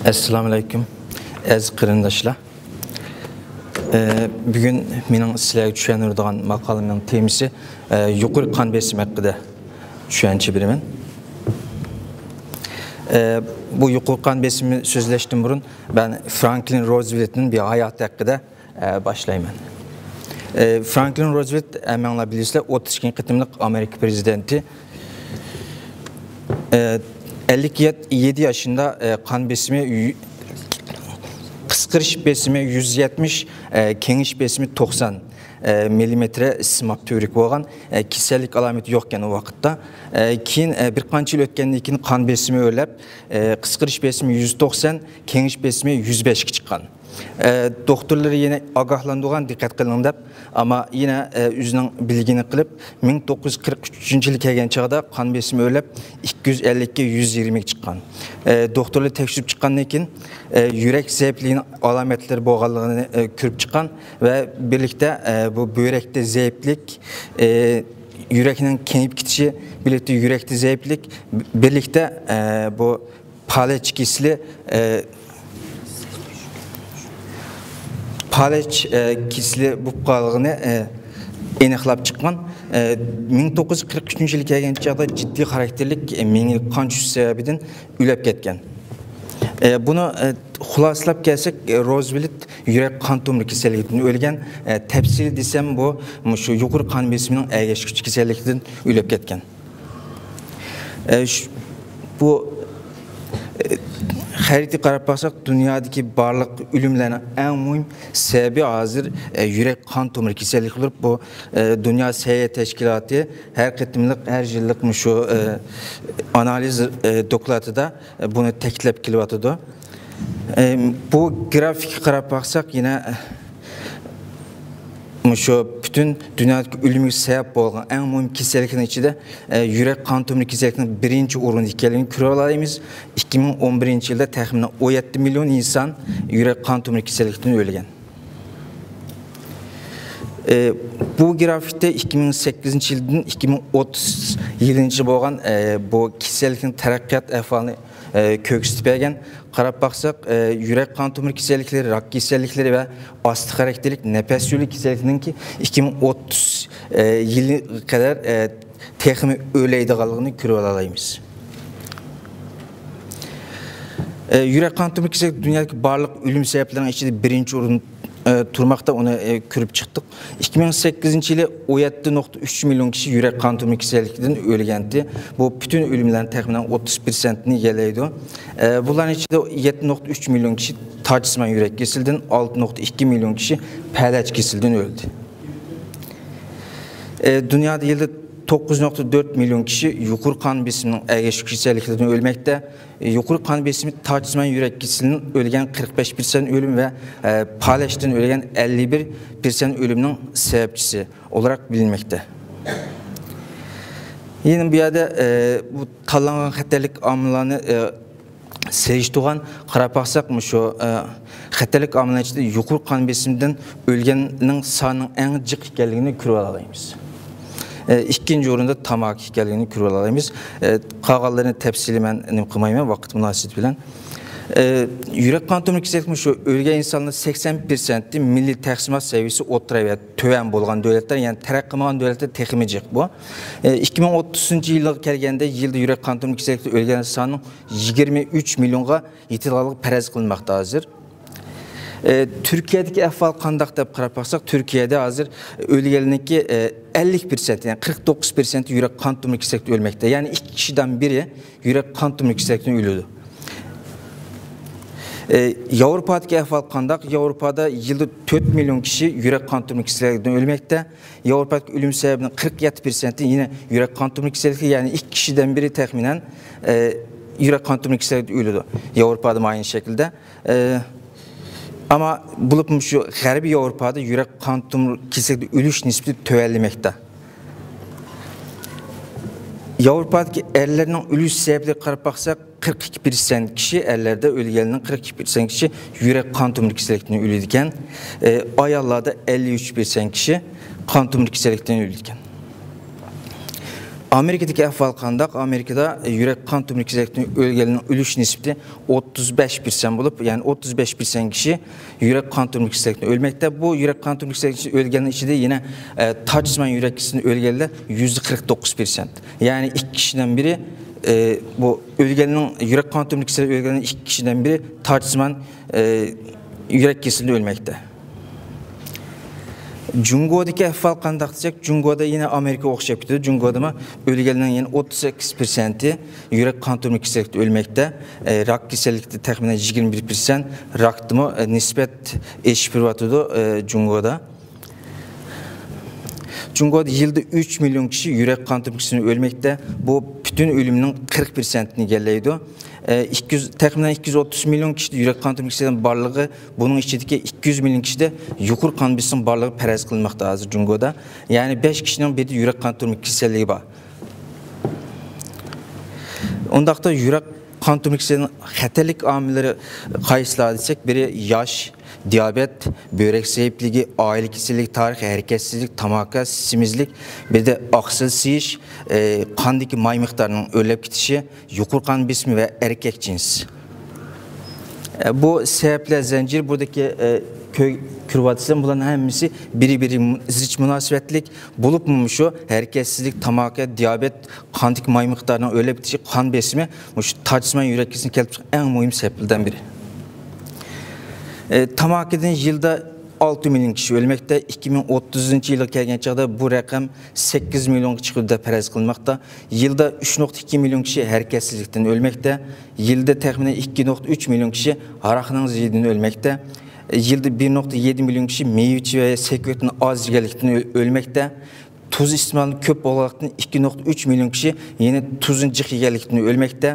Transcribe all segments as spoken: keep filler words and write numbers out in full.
ئەسسالامۇئەلەيكۇم، ئەزىز قېرىنداشلار. ئە، بۈگۈن مېنىڭ سىلەرگە چۈشەندۈرىدىغان ماقالىمنىڭ تېمىسى، ئە، يۇقىرى قان بېسىمى ھەققىدە چۈشەنچە بېرىمەن. ئە، بۇ يۇقىرى قان بېسىمى سۆزلەشتىن بۇرۇن مەن فرانكلىن روزۋېلتنىڭ بىر ھاياتى ھەققىدە ئە، باشلايمەن. ئە، فرانكلىن روزۋېلت، ھەممەڭلار بىلىسىلەر، ئوتتۇز ئىككىنچى قېتىملىق ئامېرىكا پىرېزىدېنتى. ئە، ئەللىك يەتتە ياشىندا، ئە، قان بېسىمى يۈ-، قىسقىرىش بېسىمى يۈز يەتمىش، ئە، كېڭىيىش بېسىمى توقسان، ئە، مىللىمېتىر سىماب تۈۋرۈك بولغان، ئە، كېسەللىك ئالامىتى يوقكەن ئۇ ۋاقىتتا. ئە، كېيىن، ئە، بىر قانچە يىل ئۆتكەندىن كېيىن قان بېسىمى ئۆرلەپ، ئە، قىسقىرىش بېسىمى يۈز توقسان، كېڭىيىش بېسىمى يۈز بەشكە چىققان. ئە، دوختۇرلىرى يەنە ئاگاھلاندۇرغان، دىققەت قىلىڭ دەپ، ئەمما يەنە، ئە، ئۆزىنىڭ بىلگىنى قىلىپ، مىڭ توققۇز يۈز قىرىق ئۈچىنچى يىلى كەلگەن چاغدا قان بېسىمى ئۆرلەپ، ئىككى يۈز ئەللىككە يۈز يىگىرمىگە چىققان. ئە، دوختۇرلار تەكشۈرۈپ چىققاندىن كېيىن، ئە، يۈرەك زەئىپلىكىنىڭ ئالامەتلىرى بولغانلىقىنى، ئە، كۆرۈپ چىققان ۋە بىرلىكتە، ئە، بۇ بۆرەكتە زەئىپلىك، ئە، يۈرەكنىڭ كېڭىيىپ كېتىشى، بىرلىكتە يۈرەكتە زەئىپلىك، بىرلىكتە، ئە، بۇ پالەچ كېسىلى، ئە، پالەچ، ئە، كېسىلى بولۇپ قالغىنى، ئە، ئېنىقلاپ چىققان. ئە، مىڭ توققۇز يۈز قىرىق ئۈچىنچى يىلى كەلگەن چاغدا جىددىي خاراكتېرلىك، ئە، مېڭىگە قان چۈشۈش سەۋەبىدىن ئۆلۈپ كەتكەن. ئە، بۇنى، ئە، خۇلاسىلاپ كەلسەك، ئە، روزۋېلت يۈرەك قان تومۇر كېسەللىكىدىن ئۆلگەن. ئە، تەپسىلىي دېسەم، بۇ مۇشۇ يۇقىرى قان بېسىمىنىڭ ئەگەشكۈچ كېسەللىكىدىن ئۆلۈپ كەتكەن. ئە، ش-، بۇ، ئە، خەرىتىگە قاراپ باقساق، دۇنيادىكى بارلىق ئۆلۈملەرنىڭ ئەڭ مۇھىم سەۋەبى ھازىر، ئە، يۈرەك قان تومۇر كېسەللىكى بولۇپ، بۇ، ئە، دۇنيا سەھىيە تەشكىلاتى ھەر قېتىملىق، ھەر يىللىق مۇشۇ، ئە، ئانالىز، ئە، دوكلاتىدا، ئە، بۇنى تەكىتلەپ كېلىۋاتىدۇ. ئە، بۇ گرافىكقا قاراپ باقساق، يەنە، ئە، مۇشۇ پۈتۈن دۇنيادىكى ئۆلۈمگە سەۋەب بولغان ئەڭ مۇھىم كېسەللىكنىڭ ئىچىدە، ئە، يۈرەك قان تومۇر كېسەللىكىنىڭ بىرىنچى ئورۇندا ئىكەنلىكىنى كۆرۈۋالالايمىز. ئىككى مىڭ ئون بىرىنچى يىلدا تەخمىنەن ئون يەتتە مىليون ئىنسان يۈرەك قان تومۇر كېسەللىكىدىن ئۆلگەن. ئە، بۇ گرافىكتا ئىككى مىڭ سەككىزىنچى يىلدىن ئىككى مىڭ ئوتتۇز يىلىنچە بولغان، ئە، بۇ كېسەللىكنىڭ تەرەققىيات ئەھۋالىنى، ئە، كۆرسىتىپ بەرگەن. قاراپ باقساق، ئە، يۈرەك قان تومۇر كېسەللىكلىرى، راك كېسەللىكلىرى ۋە ئاستا خاراكتېرلىك نەپەس يولى كېسەللىكىنىڭكى ئىككى مىڭ ئوتتۇز، ئە، يىلى قەدەر، ئە، تېخىمۇ ئۆرلەيدىغانلىقىنى كۆرۈۋالالايمىز. ئە، يۈرەك قان تومۇر كېسەللىكى دۇنيادىكى بارلىق ئۆلۈم سەۋەبلىرىنىڭ ئىچىدە بىرىنچى ئورۇن، ئە، تۇرماقتا، ئۇنى، ئە، كۆرۈپ چىقتۇق. ئىككى مىڭ سەككىزىنچى يىلى ئون يەتتە نۇقتا ئۈچ مىليون كىشى يۈرەك قان تومۇر كېسەللىكىدىن ئۆلگەنتى. بۇ پۈتۈن ئۆلۈملەرنىڭ تەخمىنەن ئوتتۇز پىرسەنتىنى ئىگىلەيدۇ. ئە، بۇلارنىڭ ئىچىدە يەتتە نۇقتا ئۈچ مىليون كىشى تاجسىمان يۈرەك كېسىلىدىن، ئالتە نۇقتا ئىككى مىليون كىشى پەلەچ كېسىلىدىن ئۆلدى. ئە، دۇنيادا يىلدا توققۇز نۇقتا تۆت مىليون كىشى يۇقىرى قان بېسىمىنىڭ ئەگەشكۈچ كېسەللىكلىرىدىن ئۆلمەكتە. يۇقىرى قان بېسىمى تاجسىمان يۈرەك كېسىلىدىن ئۆلگەن قىرىق بەش پىرسەنت ئۆلۈم ۋە، ئە، پالەچتىن ئۆلگەن ئەللىك بىر پىرسەنت ئۆلۈمنىڭ سەۋەبچىسى ئولاراق بىلىنمەكتە. يەنە بۇ يەردە، ئە، بۇ تاللانغان خەتەرلىك ئامىللارنى، ئە، سېلىشتۇرغان قاراپ باقساق، مۇشۇ، ئە، خەتەرلىك ئامىللار ئىچىدە يۇقىرى قان بېسىمىدىن ئۆلگەننىڭ سانىنىڭ ئەڭ جىق ئىكەنلىكىنى كۆرۈۋالالايمىز. ئە، ئىككىنچى ئورۇندا تاماكا ئىكەنلىكىنى كۆرۈۋالالايمىز. ئە، قالغانلىرىنى تەپسىلىي مەن نېمە قىلمايمەن، ۋاقىت مۇناسىۋىتى بىلەن. ئە، يۈرەك قان تومۇر كېسەللىكى مۇشۇ ئۆلگەن ئىنسانلار سەكسەن پىرسەنتى مىللىي تەقسىمات سەۋىيەسى ئوتتۇرا ۋە تۆۋەن بولغان دۆلەتلەر، يەنى تەرەققىي قىلمىغان دۆلەتلەر تېخىمۇ جىق بۇ. ئە، ئىككى مىڭ ئوتتۇزىنچى يىلغا كەلگەندە يىلدا يۈرەك قان تومۇر كېسەللىكىدە ئۆلگەن ساننىڭ يىگىرمە ئۈچ مىليونغا يېتىدىغانلىقى پەرەز قىلىنماقتا ھازىر. ئە، تۈركىيەدىكى ئەھۋال قانداق دەپ قاراپ باقساق، تۈركىيەدە ھازىر ئۆلگەنلىكى، ئە، ئەللىك پىرسەنت، يەنى قىرىق توققۇز پىرسەنت يۈرەك قان تومۇر كېسەللىكىدىن ئۆلمەكتە. يەنى ئىككى كىشىدىن بىرى يۈرەك قان تومۇر كېسەللىكىدىن ئۆلىدۇ. ئە، ياۋروپادىكى ئەھۋال قانداق؟ ياۋروپادا يىلدا تۆت مىليون كىشى يۈرەك قان تومۇر كېسەللىكىدىن ئۆلمەكتە. ياۋروپادىكى ئۆلۈم سەۋەبىنىڭ قىرىق يەتتە پىرسەنتى يەنە يۈرەك قان تومۇر كېسەللىكى، يەنى ئىككى كىشىدىن بىرى تەخمىنەن، ئە، يۈرەك قان تومۇر كېسەللىكىدىن ئۆلىدۇ. ياۋروپادىمۇ ئەينى شەكىلدە. ئە، ئەمما بولۇپمۇ شۇ غەربىي ياۋروپادا يۈرەك قان تومۇر كېسەللىكىدىن ئۆلۈش نىسبىتى تۆۋەنلىمەكتە. ياۋروپادىكى ئەرلەرنىڭ ئۆلۈش سەۋەبلىرىگە قاراپ باقساق، قىرىق ئىككى پىرسەنت كىشى، ئەرلەردە ئۆلگەننىڭ قىرىق ئىككى پىرسەنت كىشى يۈرەك قان تومۇر كېسەللىكىدىن ئۆلىدىكەن. ئە، ئاياللاردا ئەللىك ئۈچ پىرسەنت كىشى قان تومۇر كېسەللىكىدىن ئۆلىدىكەن. ئامېرىكىدىكى ئەھۋال قانداق؟ ئامېرىكىدا يۈرەك قان تومۇر كېسەللىكتىن ئۆلگەنلەرنىڭ ئۆلۈش نىسبىتى ئوتتۇز بەش پىرسەنت بولۇپ، يەنى ئوتتۇز بەش پىرسەنت كىشى يۈرەك قان تومۇر كېسەللىكتىن ئۆلمەكتە. بۇ يۈرەك قان تومۇر كېسەللىكتىن ئۆلگەننىڭ ئىچىدە يەنە، ئە، تاجسىمان يۈرەك كېسىلىدىن ئۆلگەنلەر يۈزدە قىرىق توققۇز پىرسەنت. يەنى ئىككى كىشىدىن بىرى، ئە، بۇ ئۆلگەننىڭ، يۈرەك قان تومۇر كېسەللىكتىن ئۆلگەننىڭ ئىككى كىشىدىن بىرى تاجسىمان، ئە، يۈرەك كېسىلىدىن ئۆلمەكتە. جۇڭگودىكى ئەھۋال قانداق دېسەك، جۇڭگودا يەنە ئامېرىكىغا ئوخشاپ كېتىدۇ. جۇڭگودىمۇ ئۆلگەننىڭ يەنە ئوتتۇز سەككىز پىرسەنتى يۈرەك قان تومۇر كېسەللىكتە ئۆلمەكتە. ئە، راك كېسەللىكتە تەخمىنەن يىگىرمە بىر پىرسەنت، راكتىمۇ، ئە، نىسبەت ئېشىپ بېرىۋاتىدۇ، ئە، جۇڭگودا. جۇڭگودا يىلدا ئۈچ مىليون كىشى يۈرەك قان تومۇر كېسىلىدىن ئۆلمەكتە. بۇ پۈتۈن ئۆلۈمنىڭ قىرىق پىرسەنتىنى ئىگىلەيدۇ. ئە، ئىككى يۈز، تەخمىنەن ئىككى يۈز ئوتتۇز مىليون كىشىدە يۈرەك قان تومۇر كېسىلىنىڭ بارلىقى، بۇنىڭ ئىچىدىكى ئىككى يۈز مىليون كىشىدە يۇقىرى قان بېسىم بارلىقى پەرەز قىلىنماقتا ھازىر جۇڭگودا. يەنى بەش كىشىنىڭ بىرىدە يۈرەك قان تومۇر كېسەللىكى بار. ئۇنداقتا يۈرەك قان تومۇر كېسىلىنىڭ خەتەرلىك ئامىللىرى قايسىلار دېسەك، بىرى ياش، دىيابېت، بۆرەك زەئىپلىكى، ئائىلە كېسەللىكى تارىخى، ھەرىكەتسىزلىك، تاماكا، سېمىزلىك، بىردە ئاقسىل سىيىش، ئە، قاندىكى ماي مىقدارىنىڭ ئۆرلەپ كېتىشى، يۇقىرى قان بېسىمى ۋە ئەركەك جىنس. ئە، بۇ سەۋەبلەر زەنجىرى بۇدىكى، ئە، كۆ-، كۆرۈۋاتىسىلەر، بۇلارنىڭ ھەممىسى بىرى-بىرى زىچ مۇناسىۋەتلىك بولۇپمۇ، مۇشۇ ھەرىكەتسىزلىك، تاماكا، دىيابېت، قاندىكى ماي مىقدارىنىڭ ئۆرلەپ كېتىشى، قان بېسىمى، مۇشۇ تاجسىمان يۈرەك كېسىلىنى كەلتۈرۈپ چىققان ئەڭ مۇھىم سەۋەبلەردىن بىرى. ئە، تاماكىدىن يىلدا ئالتە مىليون كىشى ئۆلمەكتە. ئىككى مىڭ ئوتتۇزىنچى يىلغا كەلگەن چاغدا بۇ رەقەم سەككىز مىليونغا چىقىدۇ دەپ پەرەز قىلىنماقتا. يىلدا ئۈچ نۇقتا ئىككى مىليون كىشى ھەرىكەتسىزلىكتىن ئۆلمەكتە. يىلدا تەخمىنەن ئىككى نۇقتا ئۈچ مىليون كىشى ھاراقنىڭ زىيىدىدىن ئۆلمەكتە. يىلدا بىر نۇقتا يەتتە مىليون كىشى مېۋە-چېۋە ۋە سەكرىتىن ئاز يېگەنلىكتىن ئۆ-، ئۆلمەكتە. تۇز ئىستېمالى كۆپ بولغانلىقتىن، ئىككى نۇقتا ئۈچ مىليون كىشى يەنە تۇزنى جىق يېگەنلىكتىن ئۆلمەكتە.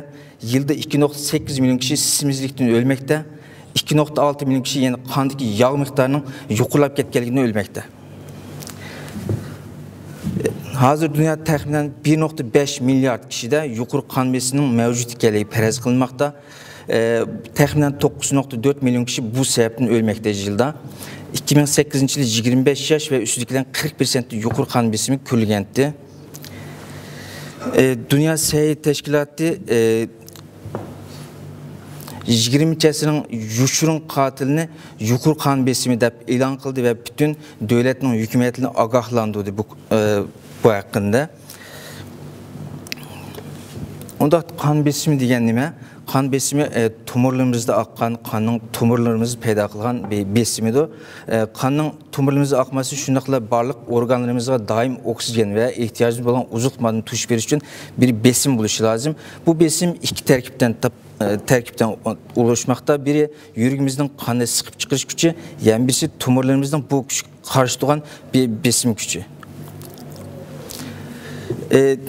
يىلدا ئىككى نۇقتا سەككىز مىليون كىشى سېمىزلىكتىن ئۆلمەكتە. ئىككى نۇقتا ئالتە مىليون كىشى يەنە قاندىكى ياغ مىقدارىنىڭ يۇقىرىلاپ كەتكەنلىكىدىن ئۆلمەكتە. ھازىر دۇنيادا تەخمىنەن بىر نۇقتا بەش مىليارد كىشىدە يۇقىرى قان بېسىمىنىڭ مەۋجۇت ئىكەنلىكى پەرەز قىلىنماقتا. ئە، تەخمىنەن توققۇز نۇقتا تۆت مىليون كىشى بۇ سەۋەبتىن ئۆلمەكتە يىلدا. ئىككى مىڭ سەككىزىنچى يىلى يىگىرمە بەش ياش ۋە ئۈستىدىكىلەرنىڭ قىرىق پىرسەنتتە يۇقىرى قان بېسىمى كۆرۈلگەنتى. ئە، دۇنيا سەھىيە تەشكىلاتى، ئە، يىگىرمىنچى ئەسىرنىڭ يوشۇرۇن قاتىلىنى يۇقىرى قان بېسىمى دەپ ئېلان قىلدى ۋە پۈتۈن دۆلەتنىڭ ھۆكۈمەتلىرىنى ئاگاھلاندۇردى بۇ، ئە، بۇ ھەققىدە. ئۇنداق قان بېسىمى دېگەن نېمە؟ قان بېسىمى، ئە، تومۇرلىرىمىزدا ئاققان قاننىڭ تومۇرلىرىمىزدا پەيدا قىلغان بىر بېسىمىدۇر. ئە، قاننىڭ تومۇرلىرىمىزدا ئاقماسى شۇنداقلا بارلىق ئورگانلىرىمىزغا دائىم ئوكسىگېن ۋە ئېھتىياجىمىز بولغان ئوزۇق ماددىنى توشۇپ بېرىش ئۈچۈن بىر بېسىم بولۇشى لازىم. بۇ بېسىم ئىككى تەركىبتىن تاپ-، ئە، تەركىبتىن ئولۇشماقتا. بىرى يۈرىكىمىزنىڭ قاننى سىقىپ چىقىرىش كۈچى، يەنە بىرسى تومۇرلىرىمىزنىڭ بۇ كۈچكە قارشى تۇرغان بې-، بېسىم كۈچى. ئە،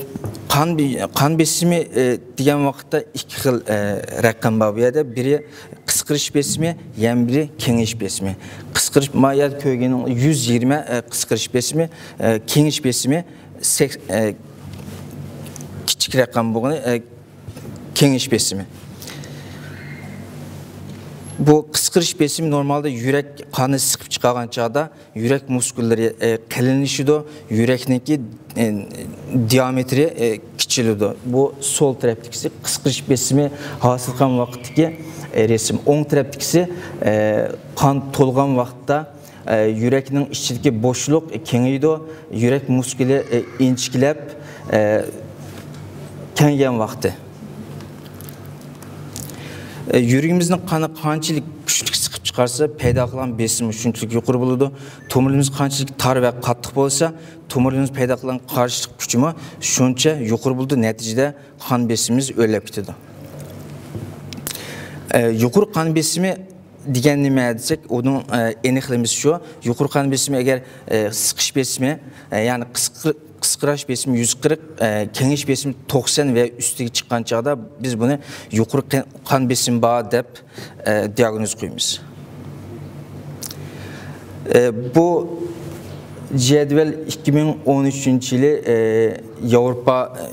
قان بې-، قان بېسىمى، ئە، دېگەن ۋاقىتتا ئىككى خىل، ئە، رەقەم بار بۇ يەردە. بىرى قىسقىرىش بېسىمى، يەنە بىرى كېڭىيىش بېسىمى. قىسقىرىش، ما يەردە كۆرگىنىڭ يۈز يىگىرمە، ئە، قىسقىرىش بېسىمى، ئە، كېڭىيىش بېسىمى سەك-، ئە، كىچىك رەقەم بولغىنى، ئە، كېڭىيىش بېسىمى. بۇ قىسقىرىش بېسىمى نورمالدا يۈرەك قاننى سىقىپ چىقارغان چاغدا يۈرەك مۇسكۇللىرى، ئە، قېلىنلىشىدۇ، يۈرەكنىڭكى، ئە، دىئامېتىرى، ئە، كىچىلىدۇ. بۇ سول تەرەپتىكىسى قىسقىرىش بېسىمى ھاسىل قىلغان ۋاقىتتىكى، ئە، رەسىم. ئوڭ تەرەپتىكىسى، ئە، قان تولغان ۋاقىتتا، ئە، يۈرەكنىڭ ئىچىدىكى بوشلۇق كېڭىيىدۇ، يۈرەك مۇسكۇلى، ئە، ئىنچىكىلەپ، ئە، كېڭىگەن ۋاقتى. ئە، يۈرىكىمىزنىڭ قانى قانچىلىك كۈچلۈك سىقىپ چىقارسا، پەيدا قىلغان بېسىمى شۇنچىلىك يۇقىرى بولىدۇ. تومۇرلىرىمىز قانچىلىك تار ۋە قاتتىق بولسا، تومۇرلىرىمىز پەيدا قىلغان قارشىلىق كۈچىمۇ شۇنچە يۇقىرى بولىدۇ. نەتىجىدە قان بېسىمىمىز ئۆرلەپ كېتىدۇ. ئە، يۇقىرى قان بېسىمى دېگەن نېمە دېسەك، ئۇنىڭ، ئە، ئېنىقلىمىسى شۇ. يۇقىرى قان بېسىمى ئەگەر، ئە، سىقىش بېسىمى، ئە، يەنى قىسقىر-، قىسقىراش بېسىمى يۈز قىرىق، ئە، كېڭىيىش بېسىمى توقسان ۋە ئۈستىگە چىققان چاغدا بىز بۇنى يۇقىرى قان، قان بېسىمى بار دەپ، ئە، دىئاگنوز قويىمىز. ئە، بۇ جەدۋەل ئىككى مىڭ ئون ئۈچىنچى يىلى، ئە، ياۋروپا، ئە،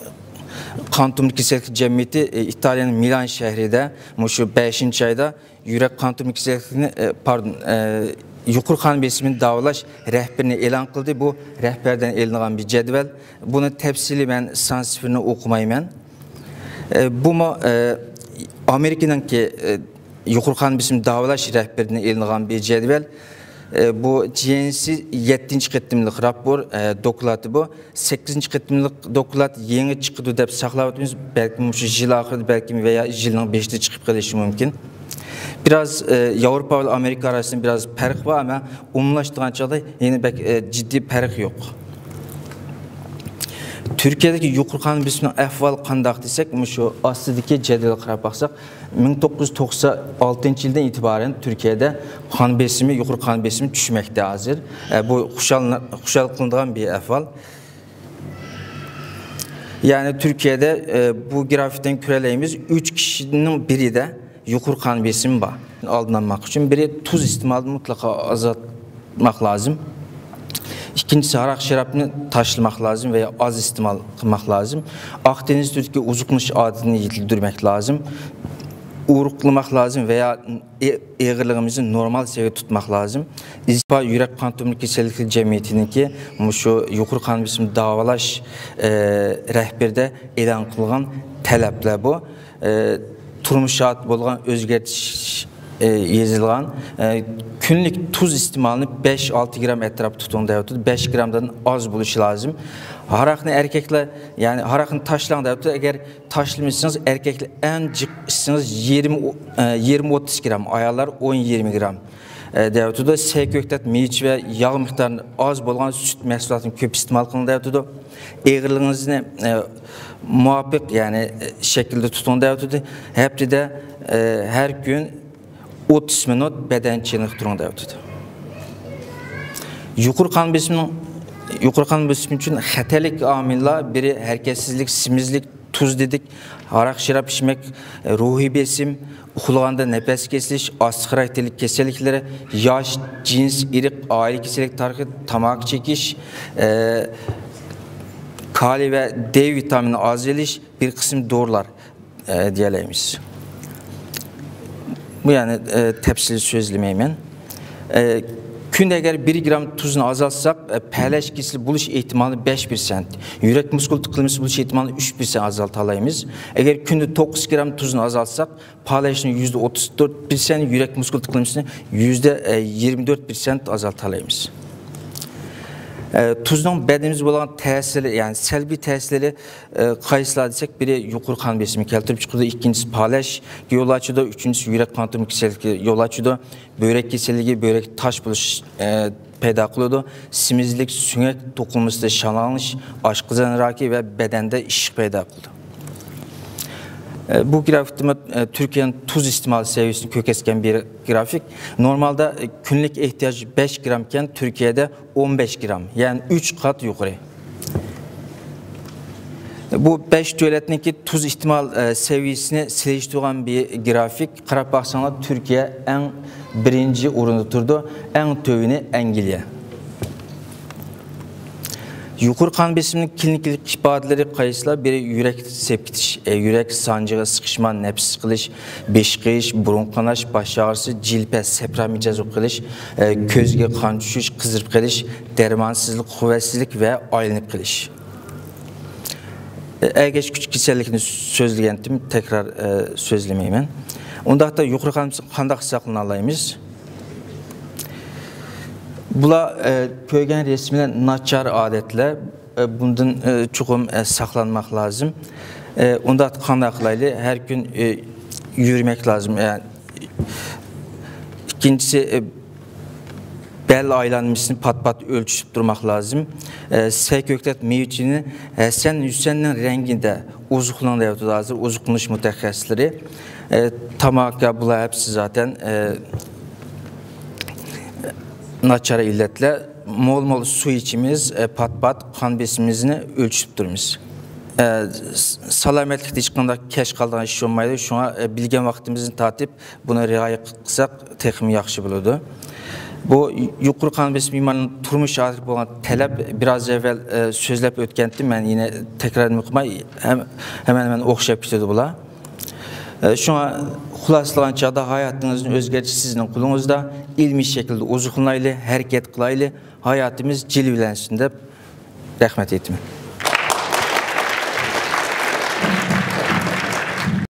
قان تومۇر كېسەللىكى جەمئىيىتى، ئى، ئىتالىيەنىڭ مىلان شەھىرىدە مۇشۇ بەشىنچى ئايدا يۈرەك قان تومۇر كېسەللىكىنى، ئى، پاردون، ئى، يۇقىرى قان بېسىمىنى داۋالاش رەھبىرىنى ئېلان قىلدى. بۇ رەھبەردىن ئېلىنغان بىر جەدۋەل. بۇنى تەپسىلىي مەن سان سىفىرىنى ئوقۇمايمەن. ئى، بۇمۇ، ئى، ئامېرىكىنىڭكى، ئى، يۇقىرى قان بېسىمى داۋالاش رەھبىرىدىن ئېلىنغان بىر جەدۋەل. ئى، بۇ جي ئېن سى يەتتىنچى قېتىملىق راپور، ئى، دوكلاتى بۇ. سەككىزىنچى قېتىملىق دوكلات يېڭى چىقىدۇ دەپ ساقلاۋاتىمىز. بەلكىم مۇشۇ يىل ئاخىرىدا، بەلكىم ۋەيا يىلنىڭ بېشىدا چىقىپ قېلىشى مۇمكىن. بىراز، ئى، ياۋروپا ۋە ئامېرىكا ئارىسىدا بىراز پەرق بار، ئەمما ئومۇملاشتۇرغان چاغدا يەنە بەك، ئى، جىددىي پەرق يوق. تۈركىيەدىكى يۇقىرى قان بېسىمىنىڭ ئەھۋالى قانداق دېسەك، مۇشۇ ئاستىدىكى جەدۋەلگە قاراپ باقساق، مىڭ توققۇز يۈز توقسان ئالتىنچى يىلدىن ئېتىبارەن تۈركىيەدە قان بېسىمى، يۇقىرى قان بېسىمى چۈشمەكتە ھازىر. ئە، بۇ خۇشال، خۇشال قىلىنىدىغان بىر ئەھۋال. يەنى تۈركىيەدە، ئە، بۇ گرافتىن كۆرەلەيمىز، ئۈچ كىشىنىڭ بىرىدە يۇقىرى قان بېسىمى بار. ئالدىنى ئالماق ئۈچۈن بىرى تۇز ئىستېمالىنى مۇتلەق ئازالتماق لازىم. ئىككىنچىسى، ھاراق شارابنى تاشلىماق لازىم ۋە ئاز ئىستېمال قىلماق لازىم. ئاق دېڭىز تۈرىدىكى ئوزۇقلىنىش ئادىتىنى يېتىلدۈرمەك لازىم. ئورۇقلىماق لازىم ۋەيا ئېغىرلىقىمىزنى نورمال سەۋىيەدە تۇتماق لازىم. ئىزپا يۈرەك قان تومۇر كېسەللىكلىرى جەمئىيىتىنىڭكى مۇشۇ يۇقىرى قان بېسىمى داۋالاش، ئە، رەھبىرىدە ئېلان قىلغان تەلەپلەر بۇ. ئە، تۇرمۇش شارائىتىدا بولغان ئۆزگەرتىش، ئە، يېزىلغان. ئە، كۈنلۈك تۇز ئىستېمالىنى بەش ئالتە گرام ئەتراپىدا تۇتۇڭ دەۋاتىدۇ. بەش گرامدىن ئاز بولۇشى لازىم. ھاراقنى ئەركەكلەر، يەنى ھاراقنى تاشلاڭ دەۋاتىدۇ. ئەگەر تاشلىمىسىڭىز، ئەركەكلەر ئەڭ جىق ئىچسىڭىز يىگىرمە، ئە، يىگىرمە ئوتتۇز گرام، ئاياللار ئون يىگىرمە گرام، ئە، دەۋاتىدۇ. سەي كۆكتات، مېۋە ۋە ياغ مىقدارى ئاز بولغان سۈت مەھسۇلاتىنى كۆپ ئىستېمال قىلىڭ دەۋاتىدۇ. ئېغىرلىقىڭىزنى، ئە، مۇۋاپىق، يەنى، ئە، شەكىلدە تۇتۇڭ دەۋاتىدۇ. ھەپتىدە، ئە، ھەر كۈن ئوتتۇز مىنۇت بەدەن چېنىقتۇرۇڭ دەۋاتىدۇ. يۇقىرى قان بېسىمىنىڭ، يۇقىرى قان بېسىمى ئۈچۈن خەتەرلىك ئامىللار بىرى ھەرىكەتسىزلىك، سېمىزلىك، تۇز دېدۇق، ھاراق شاراب ئىچمەك، روھىي بېسىم، ئۇخلىغاندا نەپەس كېسىلىش، ئاستا خاراكتېرلىك كېسەللىكلىرى، ياش، جىنس، ئىرق، ئائىلە كېسەللىك تارىخى، تاماكا چېكىش، ئە، كالىي ۋە دې ۋىتامىنى ئاز ئېلىش، بىر قىسىم دورىلار، ئە، دېيەلەيمىز. بۇ يەنى، ئە، تەپسىلىي سۆزلىمەيمەن. ئە، كۈندە ئەگەر بىر گرام تۇزنى ئازالتساق، ئە، پەلەچ كېسىلى بولۇش ئېھتىمالىنى بەش پىرسەنت، يۈرەك مۇسكۇل تىقىلمىسى بولۇش ئېھتىمالىنى ئۈچ پىرسەنت ئازالتالايمىز. ئەگەر كۈندە توققۇز گرام تۇزنى ئازالتساق، پالەچنى يۈزدە ئوتتۇز تۆت پىرسەنت، يۈرەك مۇسكۇل تىقىلمىسىنى يۈزدە يىگىرمە تۆت پىرسەنت ئازالتالايمىز. ئە، تۇزنىڭ بەدىنىمىزگە بولغان تەسىرى، يەنى سەلبىي تەسىرى، ئە، قايسىلار دېسەك، بىرى يۇقىرى قان بېسىمى كەلتۈرۈپ چىقىدۇ، ئىككىنچىسى پالەچكە يول ئاچىدۇ، ئۈچىنچىسى يۈرەك قان تومۇر كېسەللىكىگە يول ئاچىدۇ، بۆرەك كېسەللىكى، بۆرەك تاش بولۇش، ئە، پەيدا قىلىدۇ، سېمىزلىك، سۆڭەك توقۇلمىسىدا شالاڭلىنىش، ئاشقازان راكى ۋە بەدەندە ئىششىق پەيدا قىلىدۇ. ئە، بۇ گرافىكتىمۇ، ئە، تۈركىيەنىڭ تۇز ئىستېمال سەۋىيەسىنى كۆرسەتكەن بىر گرافىك. نورمالدا، ئە، كۈنلۈك ئېھتىياج بەش گرامكەن، تۈركىيەدە ئون بەش گرام، يەنى ئۈچ قات يۇقىرى. بۇ بەش دۆلەتنىڭكى تۇز ئىستېمال، ئە، سەۋىيەسىنى سېلىشتۇرغان بىر گرافىك. قاراپ باقساڭلار، تۈركىيە ئەڭ بىرىنچى ئورۇندا تۇرىدۇ، ئەڭ تۆۋىنى ئەنگلىيە. يۇقىرى قان بېسىمىنىڭ كلىنىكىلىق ئىپادىلىرى قايسىلار؟ بىرى يۈرەك سېپىپ كېتىش، ئە، يۈرەك سانجىغا سىقىشما، نەپىس سىقىلىش، بېشى قېيىش، بۇرۇن قاناش، باش ئاغرىسى، جىلپە، سەپرا مىجەز بولۇپ قېلىش، ئە، كۆزگە قان چۈشۈش، قىزىرىپ قېلىش، دەرمانسىزلىق، قۇۋۋەتسىزلىك ۋە ئايلىنىپ قېلىش. ئە، ئەگەشكۈچ كېسەللىكنى سۆزلىگەنتىم، تەكرار، ئە، سۆزلىمەيمەن. ئۇنداقتا يۇقىرى قان بېسىمى قانداق ساقلىنالايمىز؟ بۇلار، ئە، كۆرگەن رەسىملەر ناچار ئادەتلەر. ئە، بۇندىن، ئە، چوقۇم، ئە، ساقلانماق لازىم. ئە، ئۇنداق قانداق قىلايلى؟ ھەر كۈن، ئە، يۈرمەك لازىم. ئە، ئىككىنچىسى، ئە، بەل ئايلانمىسىنى پات-پات ئۆلچىتىپ تۇرماق لازىم. ئە، سەي كۆكتات مېۋىچىنى ھەسەن ھۈسەننىڭ رەڭگىدە ئوزۇقلىنىڭ دەۋاتىدۇ ھازىر ئوزۇقلىنىش مۇتەخەسسىسلىرى. ئە، تاماكا، بۇلار ھەپسى زاتەن، ئە، ناچار ئىللەتلەر. مول-مول سۇ ئىچىمىز، ئە، پات-پات قان بېسىمىمىزنى ئۆلچىتىپ تۇرىمىز. ئە، س-، سالامەتلىكتە ھېچقانداق كەچ قالىدىغان ئىش بولمايدۇ. شۇڭا، ئە، بىلگەن ۋاقتىمىزنى تارتىپ، بۇنى رىئايە قىلساق تېخىمۇ ياخشى بولىدۇ. بۇ يۇقىرى قان بېسىم بىمارىنىڭ تۇرمۇش شارائىتىغا بولغان تەلەپ بىراز ئەۋۋەل، ئە، سۆزلەپ ئۆتكەنتىم. مەن يەنە تەكرارلىماي قويماي، ھەم-، ھەممە نېمە ئوخشاپ كېتىدۇ بۇلار. ئە، شۇڭا خۇلاسىلىغان چاغدا ھاياتىڭىزنى ئۆزگەرتىش سىزنىڭ قولىڭىزدا. ئىلمىي شەكىلدە ئوزۇقلىنايلى، ھەرىكەت قىلايلى، ھاياتىمىز جىلۋىلەنسۇن دەپ رەھمەت ئېيتىمەن.